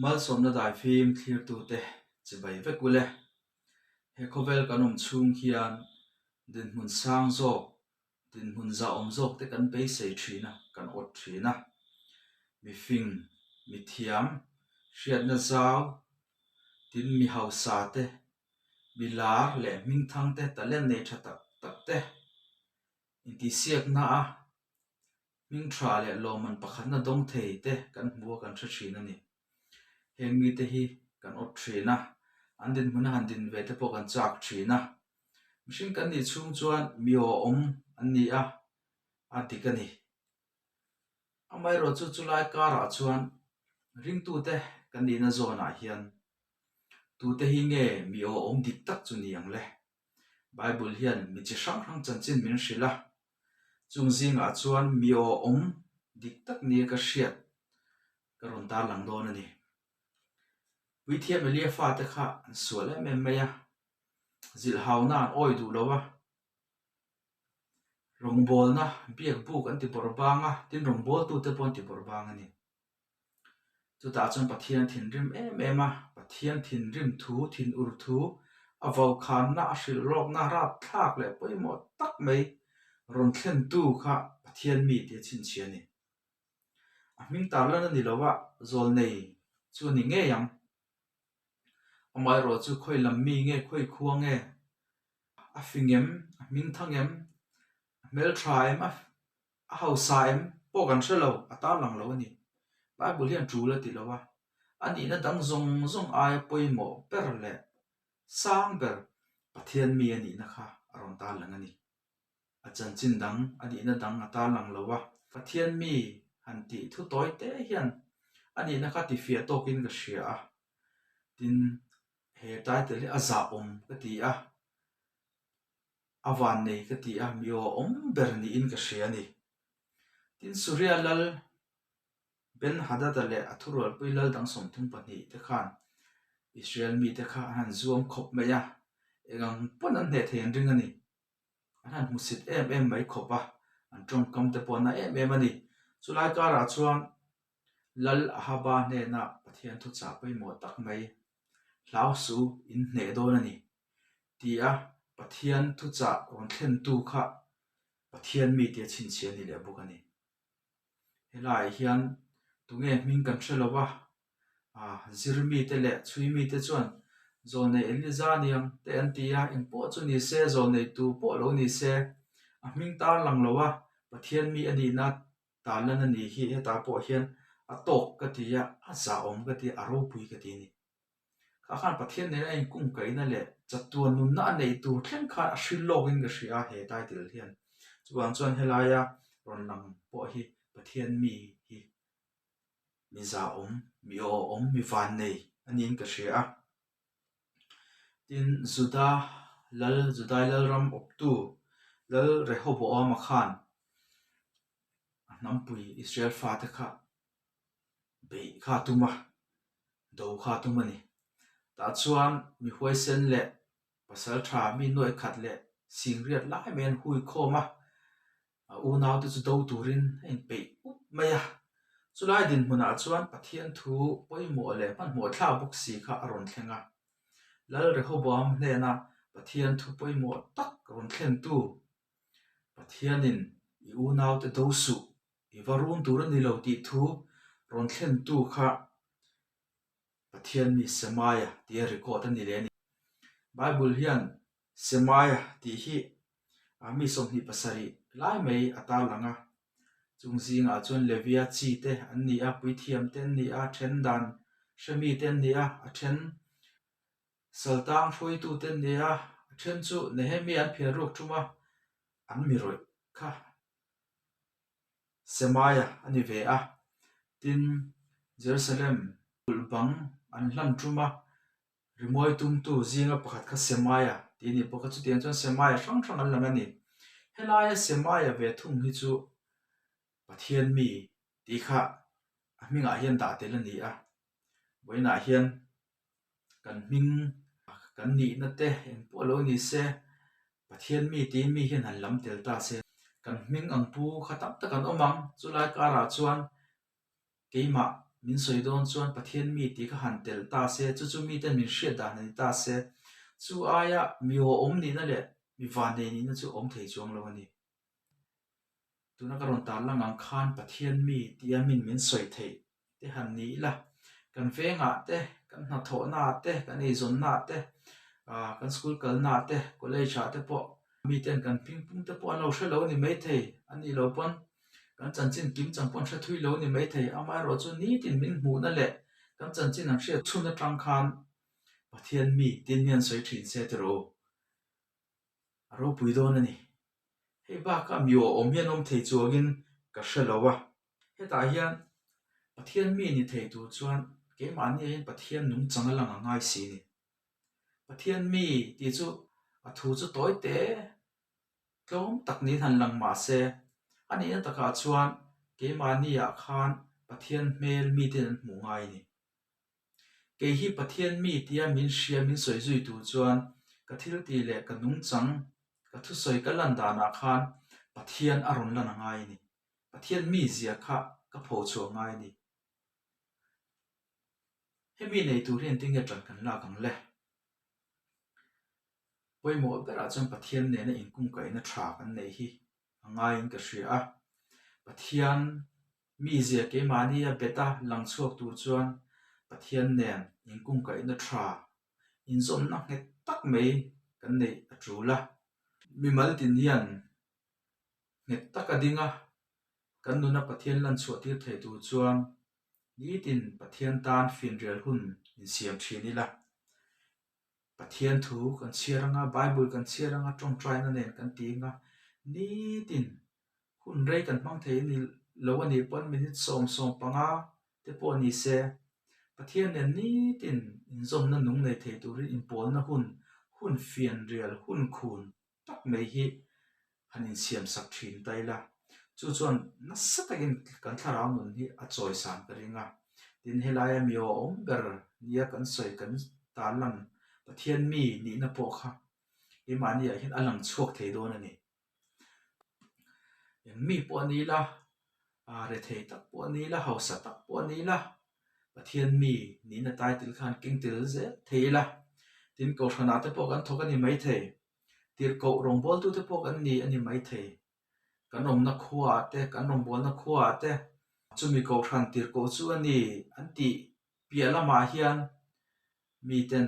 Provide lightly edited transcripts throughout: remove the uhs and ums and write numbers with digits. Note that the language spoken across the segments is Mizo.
Malsawmna daifim thlirtute chibai vek ule. He khawvel kan awm chhung hian dinhmun sang zawk, dinhmun zahawm zawk te kan beisei thin a, kan awt thin a. Mifing, mithiam, hriatna zau, tin mi hausa te, mi lar leh hmingthang te talent nei tha tak tak te intihsiakna a Hming tha leh lawmman pakhatna dawng thei te kan hmu a kan hre thin a ni. Heng mite hi kan awt thin a, an dinhmun a han din ve te pawh kan chak thin a. Mihring kan nih chhung chuan mi awhawm an ni a, a dik a ni. Amaherawhchu chulai karah chuan ringtute kan nihna zawnah hian tute hi nge mi awhawm dik tak chu ni ang le? Bible hian mi chi hrang hrang chanchin min hrilh a, Chung zingah chuan mi awhawm dik tak nia ka hriat ka rawn tarlang dawn a ni. Puithiam Elia fate kha an sual em em mai a, zilhhauna an awi duh lo a, rawngbawlna biak buk an ti bawrh bang a, tin rawngbawltute pawh an ti bawrh bang a ni. Chutah chuan Pathian thinrim em em a, Pathian thinrim thu, thinur thu, a vokhanna, a hrilhlawkna rapthlak leh pawimawh tak mai rawn thlentu kha Pathian mi tih a chhinchhiah a ni. A hming tarlan a ni lo a, zawlnei chu a ni ngei ang. Amaherawh chu khawi lam mi nge, khawi khua nge, a fing em, a hming thang em, a hmeltha em, a A hausa em pawh kan hre lo, a tarlang lo a ni. Bible hian tul a ti lo a, a nihna dang zawng zawng aia pawimawh ber leh sang ber Pathian mi a nihna kha a rawn tarlang a ni. A chanchin dang, a nihna dang a tarlang lo a, Pathian mi han tih thu tawi te hian a nihna kha tifiah tawkin ka hria a, tin he title hi a zahawm ka ti a. A vannei ka ti a, mi awhawm ber niin ka hria a ni. Tin, Suria lal Ben-Hadada leh a thurualpui lal dang 32 te khan Israel mite kha an han zuam khawp mai a, eng ang pawn an hneh thei an ring a ni. An han hmusit em em mai khawp a, an tawngkam te pawh a na em em a ni. Chulai karah chuan Lal Ahaba hnena Pathian thuchah pawimawh tak mai, Hlau suh, in hneh dawn a ni. Ti a Pathian thuchah rawn thlentu kha Pathian mi tia chhinchhiah a ni leh bawk a ni. Helaiah hian tunge hming kan hre lo va, ah zir mite leh chhui mite chuan zawlnei Eliza niang te an ti a, engpawh chu ni se, zawlnei tu pawh lo ni se, a hming tar lang lo a, Pathian mi a nihna tarlan a ni hi hetah pawh hian a tawk ka ti a, a zahawm ka ti a, a ropui ka ti a ni. Kha khan Pathian nena a inkungkaihna leh chatuan nunna a neih tur thleng khan a hrilh lawkin ka hria a he title hian. Chuvang chuan helaia rawn lang pawh hi Pathian mi hi mi zahawm, mi awhawm, mi vannei a niin ka hria a. Tin, Juda lal, Judai lalram awptu Lal Rehoboama khan a hnampui Israel fate kha beih kha a tum a, do kha a tum a ni. Tah chuan mi huaisen leh pasal tha mi nuaih khat leh singriat lai mai an hui khawm a, a unaute chu do turin a inpeih up mai a. Chulai dinhmunah chuan Pathian thu pawimawh leh hmanhmawh thlak bawk si kha a rawn thleng a. Lal Rehoboam hnena Pathian thu pawimawh tak rawn thlentu, Pathianin i unaute do suh I va run tur a ni lo tih thu rawn thlentu kha Pathian mi Semaia tia record a ni leh a ni. Bible hian Semaia tih hi mi 27 lai mai a tarlang a, chung zingah chuan Levia chi te an ni a, puithiam te an ni a, then dan hre mi te an ni a, a then saltang hruaitu te an ni a, a then chu Nehemia an phiar ruk thum a, an mi rawih kha. Semaia a ni ve a, tin, Jerusalem kulh bang an hlan tum a, rimawi tumtu zinga pakhat kha Semaia tih a ni bawk a, chutiang chuan Semaia hrang hrang an lang a ni. Helaia Semaia ve thung hi chu Pathian mi tih kha a hmingah hian dah tel a ni a, vawiinah hian kan hming kan nihna te eng pawh lo ni se Pathian mi tiin mi hian han lam tel ta se. Kan hming ang pu kha tam tak an awm ang, chulai karah chuan keimah. min sawi dawn chuan Pathian mi tih kha han tel ta se, chu chu miten min hriat dan a ni ta se, chu aia mi awhawm nihna leh mi vannei nihna chu awm thei chuang lo a ni. Tuna ka rawn tarlang ang khan Pathian mi tia min min sawi theih te han ni ila, kan vengah te, kan hnathawhnaah te, kan eizawnnaah te, kan school kalnaah te, college ah te pawh miten kan hmingpum te pawh an lo hre lo a ni maithei, a nih loh pawn kan chanchin kim chang pawh an hre thui lo a ni maithei. Amaherawhchu nitin min hmuhna leh kan chanchin an hriat chhun atang khan Pathian mi tin hian sawi thin se tiraw u. A ropui dawn a ni. Hei bakah mi awh awm hian awm thei chuangin ka hre lo a. Hetah hian Pathian mi ni thei tur chuan keimahni ah hian Pathian nungchang a lang a ngai si a ni. Pathian mi tih chu a thu chu tawi te tlawm tak niin han lang mah se, a nihna takah chuan keimahni ah khan Pathian hmel miten an hmuh ngai a ni. Kei hi Pathian mi tia min hria min sawi zui tur chuan ka thil tih leh ka nungchang, ka thusawi ka lan danah khan Pathian a rawn lan a ngai a ni. Pathian mi zia kha ka pho chhuah ngai a ni. Hemi nei tur hian tinge ṭan kan lak ang le? Pawimawh berah chuan Pathian nena inkungkaihna ṭha kan neih hi a ngaiin ka hria a. Pathian mizia keimahnia bet a lang chhuak tur chuan Pathian nen inkungkaihna tha, inzawmna nghet tak mai kan neih a tul a. Mimal tin hian nghet tak a ding a, kan nuna Pathian lan chhuah tir thei tur chuan nitin Pathian tan finrial hun insiam thin ila. Pathian thu kan chhiar anga, Bible kan chhiar anga, tawngtaina nen kan ti anga, nitin hun rei kan hmang thei a ni lo a nih pawn minute 75 te pawh ni se, Pathian nen nitin inzawmna nung nei thei turin inpawlna hun, hun fianrial, hun khun tak mai hi han insiam sak thin ta ila, chu chuan nasa takin kan thlarau nun hi a chawisan ka ring a. Tin, helaia mi awhawm ber nia kan sawi kan tarlan Pathian mi nihna pawh kha keimahniah hian a lang chhuak thei dawn a ni. Eng mi pawh a ni ila, rethei tak pawh a ni ila, hausa tak pawh a ni ila, Pathian mi nihna title khan keng tel zel thei ila, tin Kohhranah te pawh kan thawk a ni maithei. Tirhkoh rawngbawltute pawh kan ni a ni maithei. Kan awmna khuaah te, kan rawngbawlna khuaah te chumi kohhran tirhkoh chu a ni an tih piah lamah hian miten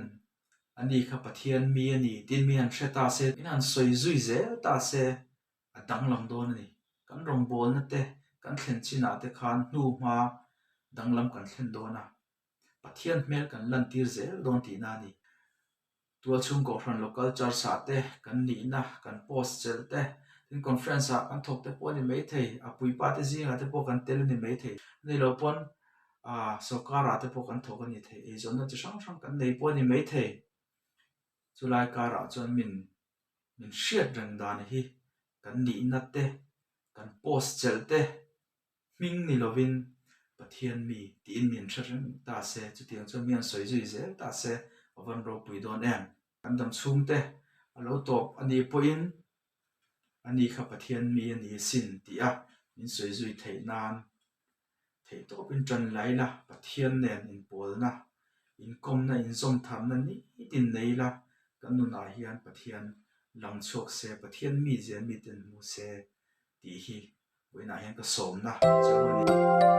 ani kha Pathian mi a ni tiin mi han hre ta se, min han sawi zui zel ta se a danglam dawn a ni. Kan rawngbawlna te, kan thlen chinah te khan hnuhma danglam kan thlen dawn a. Pathian hmel kan lantir zel dawn tihna a ni. Tualchhung Kohhran Local Church ah te kan nihna kan post chelh te, tin conference ah kan thawk te pawh a ni maithei, a puipa te zingah te pawh kan tel a ni maithei. A ni lo pawn ah sorkar ah te pawh kan thawk a ni thei, eizawnna chi hrang hrang kan nei pawh a ni maithei. Chulai karah chuan min min hriat reng dan hi kan nihna te, kan post chelh te, Hming ni lovin Pathian mi tiin min hre reng ta se, chutiang chuan mi an sawi zui zel ta se a van ropui dawn em? Kan dam chhungte a lo tawp a nih pawhin ani kha Pathian mi a ni sin tih a min sawi zui theih nan theihtawpin ṭan la ila, Pathian nen inpawlna, inkawmna, inzawmtharna nitin nei ila kan nunah hian Pathian lang chhuak se, Pathian mizia miten hmu se tih hi Vawiinah hian ka sawmna chauh a ni.